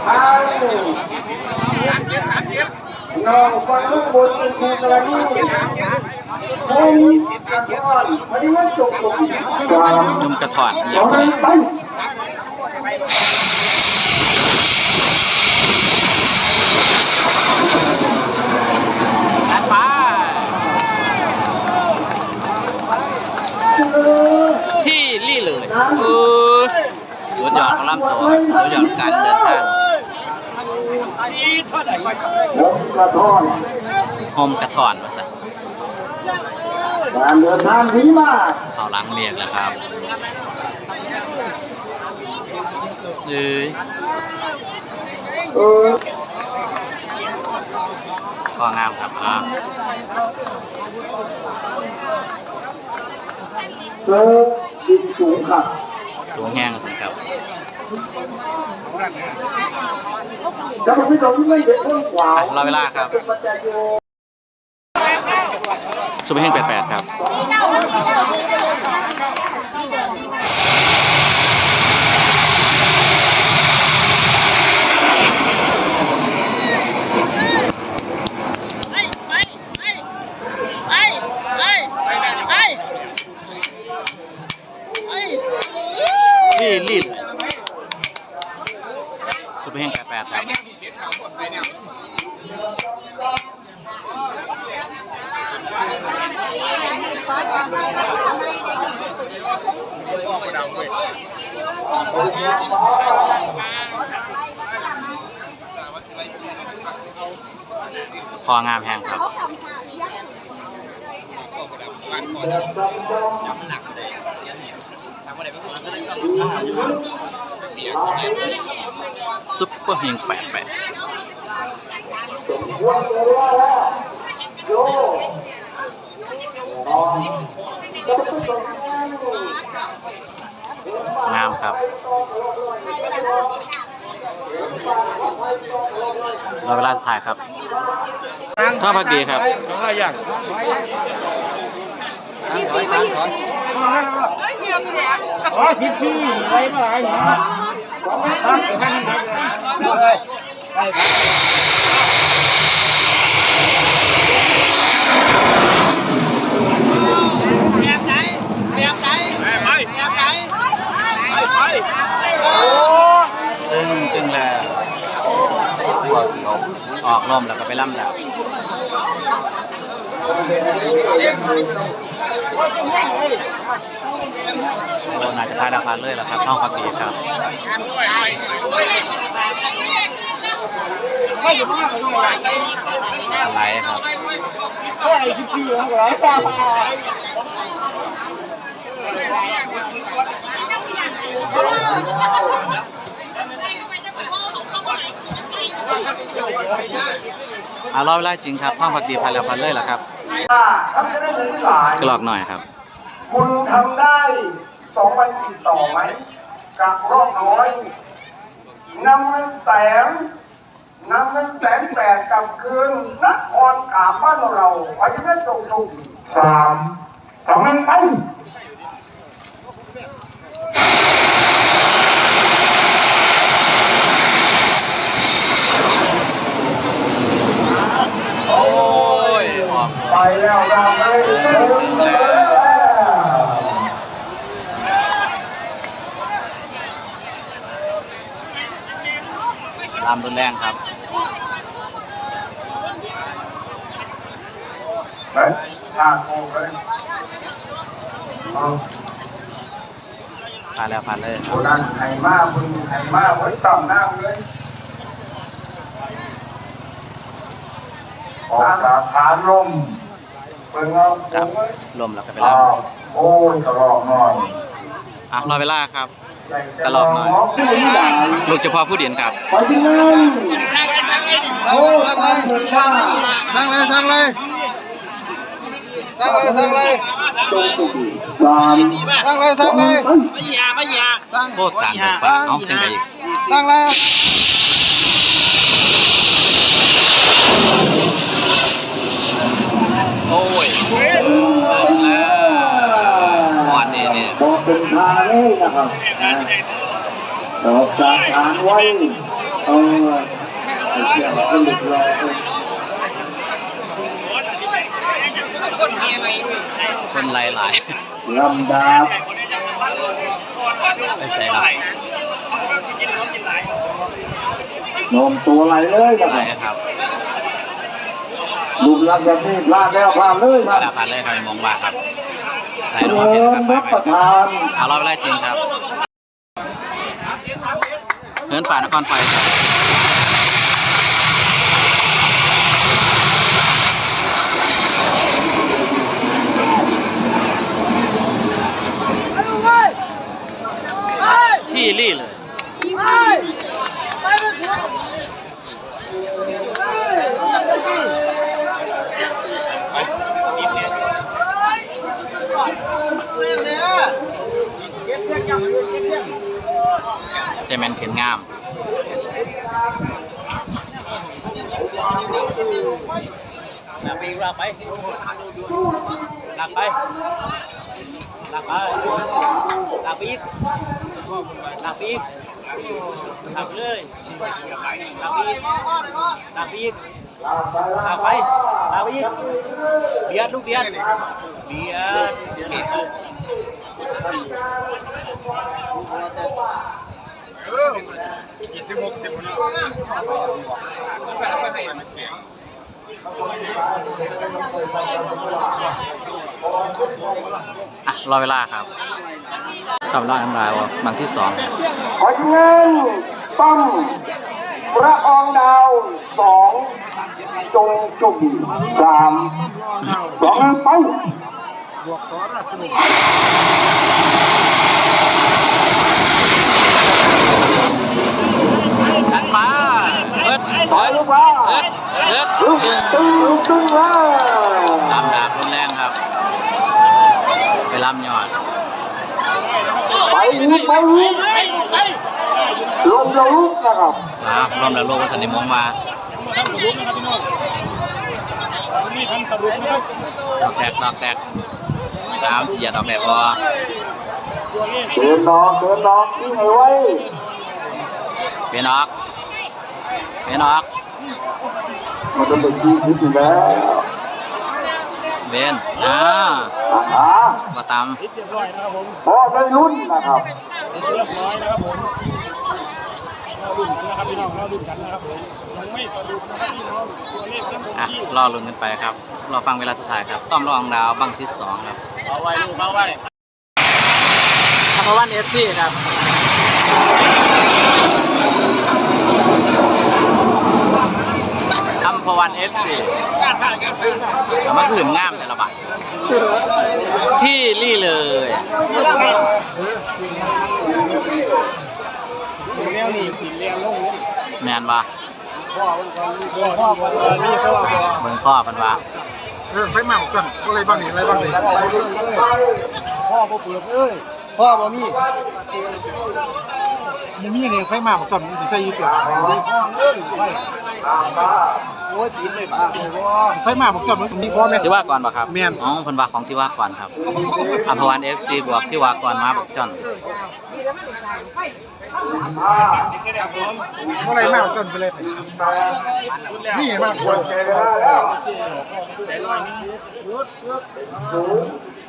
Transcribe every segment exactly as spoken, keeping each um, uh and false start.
ทางน้องฟังลูกบนเป็นครูกรณี ผมกระท้อนไม่ได้ว่าจบจบสาม หนุ่มกระท้อน เดี๋ยว ไป ไป ที่นี่เลย เออ สุดยอดของลำตัว สุดยอดของการเดินทาง ผมกระท้อน โฮมกระท้อน ว่าซั่น การเดินทางดีมาก เข้าหลังเลขแล้วครับ เอ้ย เออ ข้องามครับ อ่า เออ บินสูงครับ สูงแฮงซั่นครับ แล้วมันไม่ต้องไม่เด็กคนขวา อ่ะ รอเวลาครับ ซุปเปอร์เฮงแปดแปดครับ ที่ลีด ซุปเปอร์เฮงแปดแปดครับ ข้องามแฮงครับ ซุปเปอร์เฮงแปดแปด งามครับ รอเวลาสุดท้ายครับ ท่าพักดีครับ สองร้อยอย่าง อ๋อ สิบสี่ อะไรมาหลายหมา แบบไหน แบบไหน ไป ไป ไป ไป โอ้ ตึง ตึงแล้ว ออกลมแล้วก็ไปล่ำแล้ว โอ้ น่าจะพลาดแล้วพลาดเลยล่ะครับ ท้องพักดีครับ อะไรครับ อ่ะ รอเวลาจริงครับ ท้องพักดีพลาดแล้วพลาดเลยล่ะครับ กระรอกหน่อยครับ คุณทำได้สองวันติดต่อไหม กระรอกน้อย นำเงินแสน นำเงินแสนแปดกลับคืนนครขามบ้านเรา ไปที่นั่นส่งถูก สาม สอง หนึ่ง ไป โอ้ย ออก ไปแล้ว ออกเลย เออ ถึงแล้ว ลำรุนแรงครับ ไป ลากโกงไปเลย เอา พลาดแล้วพลาดเลยครับ โอ้นั่นไข่มา เพิ่งไข่มา โอ้ย ต่ำน้ำเลย ออกจากฐานลม เพิ่งเอา ครับ ลมแล้วก็ไป อ้า ลำ ว โอ้ย กระรอกหน่อย อ่ะ รอเวลาครับ กระรอกหน่อย ลูกเจ้าพ่อผู้เด่นครับ ไปที่นั่น โอ้ย สั่งเลย สั่งเลย สั่งเลย สั่งเลย สั่งเลย สาม สั่งเลย สั่งเลย ไม่อยาก ไม่อยาก สั่ง โคตรต่างกันปะ เอาจังใด สั่งเลย โอ้ย เริ่มแล้ว ฮอดนี่เนี่ย บอกเป็นทางเลยนะครับ นะ ออกจากฐานไว้ เออ เสียงคนลุกเลย คนหลายๆ ลำดับ ไปใส่ละ นมตัวไหลเลยนะ ไหล ครับ ครับ รูปลักษณ์แบบนี้พลาดแล้วพลาดเลยครับ พลาดแล้วพลาดเลยครับ มองว่าครับ ไหลลงมาเป็นครับ เริ่มรับประทาน เอารอบแรกจริงครับ เหินฟ้านครไฟครับ ที่ลี่เลย แต่แม่นขึ้นงาม ลากไปอีก ลากไป ลากไป ลากไป ลากไปอีก ลากไปอีก ลากไปเลย ลากไปอีก ลากไปอีก ลากไป ลากไปอีก เบียดลูกเบียด เบียด เออ ยี่สิบ หกสิบ เนาะ อ่ะ รอเวลาครับ ตำรางอันดาวบางที่สอง ขอเชิญตั้ม พระอองดาว สอง จงจุ่ม สาม สอง ไป บวก ส.ราชบุรี ตัดมา เอิด เอิด เอิด เอิด ตึง ตึง ตึง ตึง ตึง ลำดาบรุนแรงครับ ไปลำยอด ไปอีก ไปอีก ลมละลุกนะครับ อ่า ลมละลุก ว่าสันนิมงมา มีทันสรุปนะครับ ดอกแตก ดอกแตก สามเสียดอกแตกพอ เดินออก เดินออก ที่ไหนไว้ เปลี่ยนออก เปลี่ยนออก มันจะเป็นสี่สิบอยู่แล้ว เบน อ่า อ่าฮะ มาตาม พอได้ลุ้นนะครับ เรียบร้อยนะครับผม รอลุ้นกันนะครับพี่น้อง รอลุ้นกันนะครับผม ยังไม่สรุปนะครับพี่น้อง ตัวเลขทั้งหมด อ่ะ ที่ รอลุ้นกันไปครับ รอฟังเวลาสุดท้ายครับ ต้อมระอองดาวบั้งที่สองครับ เอาไว้ลูก เอาไว้ อัมพวัน เอฟซี ครับ อัมพวัน เอฟซี เอามาคืนงามแต่ละบาท ที่ลี่เลย แนวนี้สิเรียนลง แม่นบ่ เบิ่งข้อเพิ่นว่า เออ ไฟมาก่อน บ่ได้บังนี่ อะไรบังนี่ พ่อบ่เปิดเอ้ย พ่อบ่มี บ่มีนี่ ไฟมาก่อน มันสิใส่อยู่ตัว โอ้ย ปิดเลยบาด ไฟมาก่อน มันมีพอไหม ที่ว่าก่อนบ่ครับ แม่น อ๋อ เพิ่นว่าของที่ว่าก่อนครับ อัมพวัน เอฟซี บวกที่ว่าก่อนมาบักจ้อน บ่ได้มากจนไปเลย นี่มากกว่า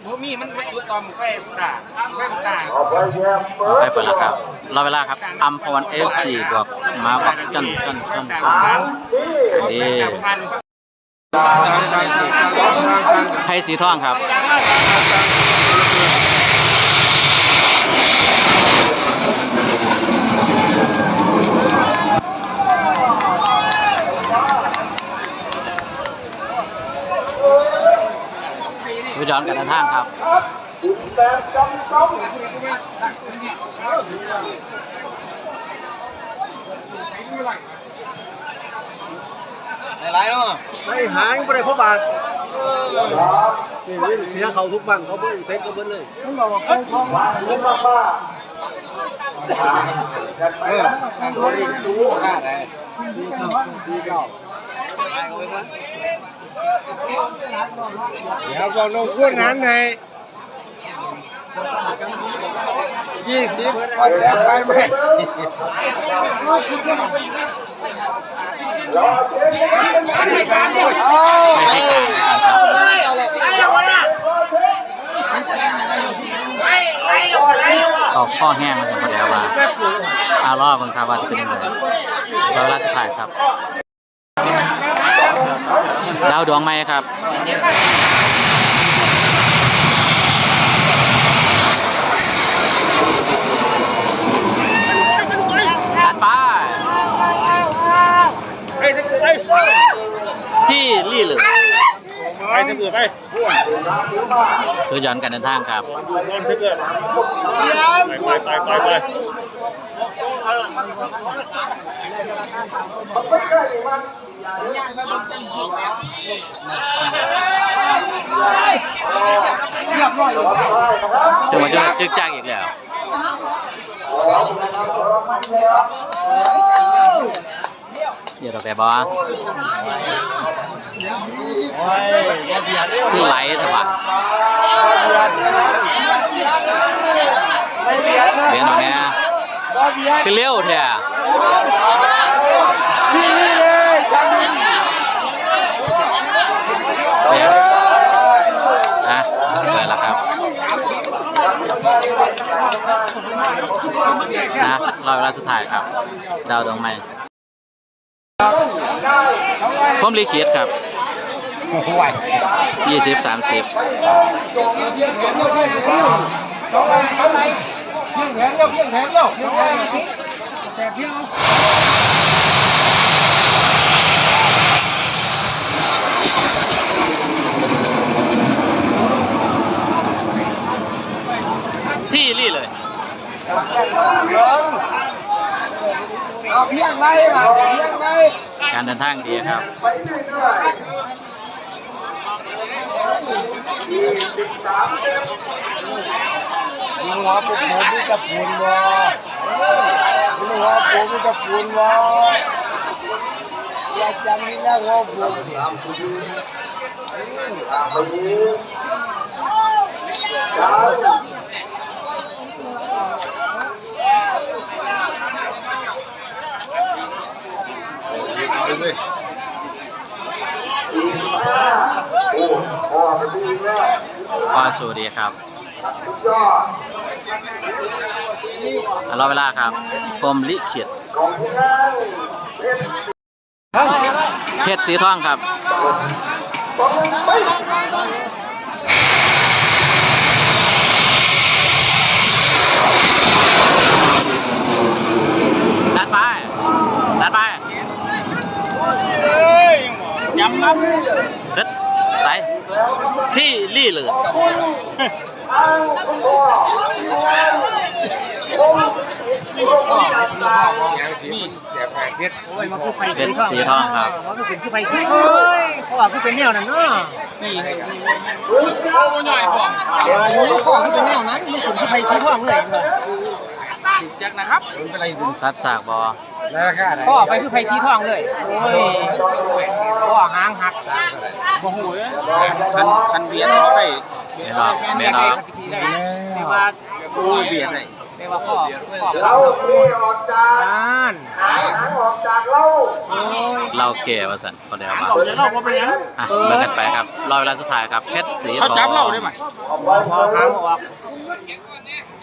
บ่มี มันมาอยู่ตอมไฟตา ไฟตา เอาไปเปิดแล้วครับ รอเวลาครับ อัมพวัน เอฟซี บวกมาบักจ้อน จ้อน จ้อน จ้อน ดี ไพศรีทองครับ สุดยอดการเดินทางครับ หลายๆเนาะ ไปหายังบ่ได้พอบาท นี่เสียเขาทุกบ้าน เขาบ่เต็มก็เบิดเลย เออ นั่นเขาเรียกดูหน้าไหน เดี๋ยวบอกลงทุนนั้นให้ ยี่สิบ ไปไป เขาข้อแห้งแล้วกันพอแล้วว่า เอารอบเบิ่งครับว่าจะเป็นยังไง รอเวลาสุดท้ายครับ ดาวดวงใหม่ครับ ตัดไป ที่ลี่เหลือ ไปเสมอไป สุดยอดการเดินทางครับ ไปไปไปไปไป จังหวะจึกจักอีกแล้ว เดี๋ยวเราไปบ่ คือไหลเถอะวะ เบียดเอาแน่ คือเร็วแท้ นี่เลย ทำนี่ เนี่ย อ่ะ เปิดแล้วครับ นะ รอเวลาสุดท้ายครับ ดาวดวงใหม่ พรหมลิขิตครับ โอ้ย ยี่สิบ สามสิบ ที่ลี่เลย เอาเพียงไรล่ะ เพียงไร การเดินทางดีครับ หัวผมผมมีตะปูนบ่ หัวผมมีตะปูนบ่ อยากจำนี่แล้วหัวผม ว่าสวัสดีครับ รอเวลาครับ พรหมลิขิต เพชรสีทองครับ ดันไป ดันไป จำครับ เด็ดไป ที่ลี่เลย เพชรสีทองครับ มันก็เป็นคือไฟคือ เฮ้ย พ่อคือเป็นแนวนั้นเนาะ นี่ โอ้ย พ่อคือเป็นแนวนั้น มันเป็นคือไฟสีทองเลย จักนะครับ ตัดสากบ่ พ่อไปคือไฟสีทองเลย โอ้ย พ่อหางหัก บ่ฮู้เลย คัน คันเบียดออกได้ แม่นออก แม่นออก แต่ว่า โอ้ย เบียดได้ แต่ว่าพ่อ พ่อ เราเทออกจาก นั่น หางออกจากเรา โอ้ย เราแก่ว่าซั่น เขาได้ว่า เขาเรียกเราว่าเป็นหยัง อ่ะ เบิ่งกันไปครับ รอเวลาสุดท้ายครับ เพชรสีทอง เขาจับเราได้ไหม เอาไว้ พ่อหางออก เ